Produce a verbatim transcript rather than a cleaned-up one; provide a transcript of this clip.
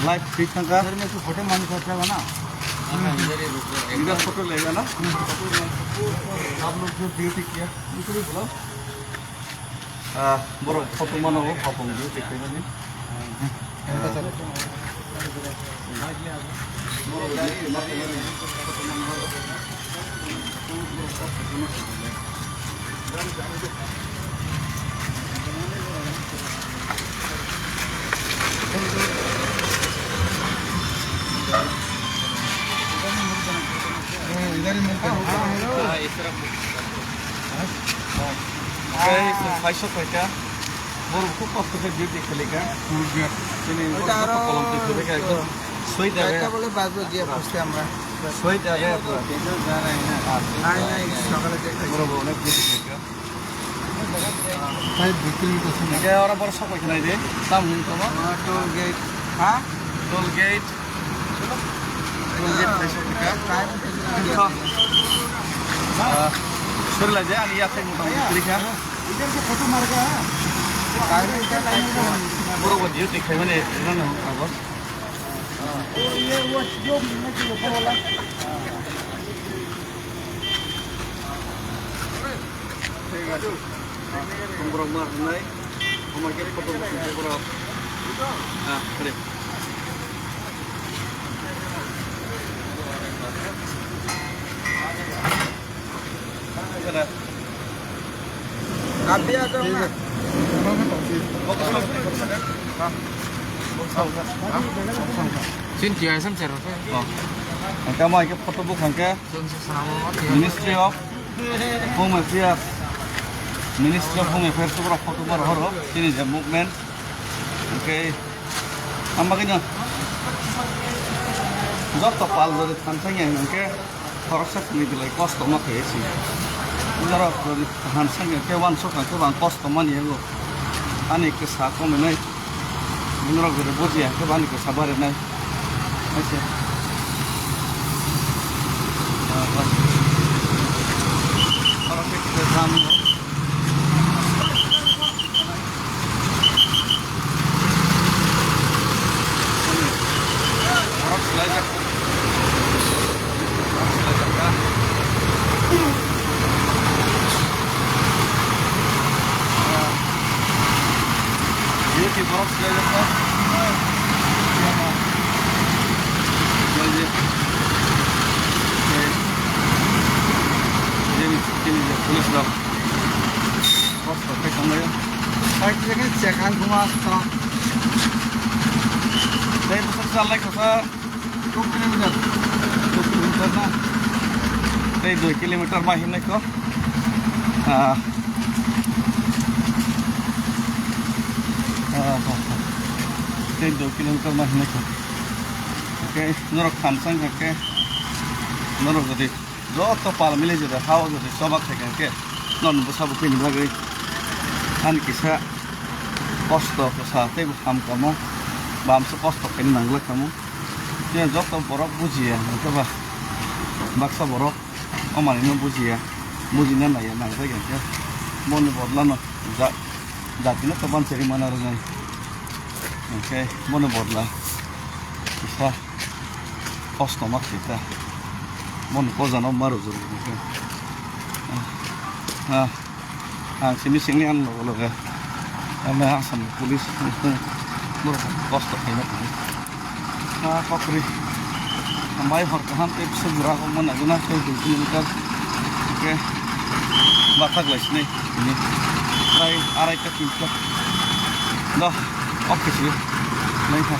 Live feed thangkha. इधर में तो फोटो मांग करता है ना? इधर फोटो लेगा ना? आप लोग जो ड्यूटी किया, उनको भी बुलाओ। Ah, borok photo mano, o photo ni twi khaimani. इधर ही मुंह पे। Guys, paisa paika. Borok kok kok khe duty khalikha. Chini aro kolom twi khalikha, ekdom sweet age. Kaita bole bajo dia poste amra. Sweet age pura. Nai, nai, sokale dekha. Borok bo onek duty khalikha. Five kilometers. Hingke oro borok sok bai khnai de. Tam hwn tamo? Toll gate. Ha? Toll gate. Toll gate khai sok kha. Time. Ah, sori lai de, ani yathai mota moti kiri kha. इधर से फोटो मार के, हाँ। Borok bo duty khaimani rano abo. Borok ma rwnai, omo khe photo bo khe borok. Ah, kare. Kare. Abi adong na. Chin T I S M chair. Oh. Ang kama ke photo bo khangke. Ministry of Home Affairs, Ministry of Home Affairs, borok photo bar horo, chini je movement, hingke, ang bagwino joto pal jodi thansani hingke, khoroksa chini belai kosto ma khe si. Borok jodi thansani hingke, uansuk hingke, bang kosto mani yago, ani kisa kominai. Norok jodi bujiya, khe bani kisa barinai. Hai se. Oro khe kisa jam no. Oro swlaijak. Ini borok swlaijak kha. Swlaijak. Ini, ini police rok. Kosto khe tonglaio. Side side check ang kuma to. Tei bwswk chalai kha sir. Two kilometer. Two kilometer na? Tei dui kilometer ma hinwi kho. Ah. Ah, ah, ah. Tei dui kilometer ma hinwi kho. Okay, norok thansang kha khe. Norok jodi joto pal mili jodi hao jodi choba khai kha khe. Norok bwsa bwtwi ni bagwi. Ani kisa kosto kwsa tei bo ham kamo. Bamsa kosto khaina nangla kamo. Chini joto borok bujiya, hwnkhe ba baksa borok o manwino bujiya, bujina naiya, nangjak ya khe boni bodolano ja-, jatino to banchari mana rwnai. Hwnkhe boni bodola kisa kosto ma khaita, boni kojano ma rwjak hwnkhe. Ah, ah. Ang simi singni ang logo logo. Ame Assam police borok kosto khaima tong. Ha kokri. Hambai hor kaham tei bwswk bwrang rok mano guna tei dui kilometer. Oke. Bathak lai sini. Ini. Prai arai ta tin ta. Do. Oke sih. Lai kha.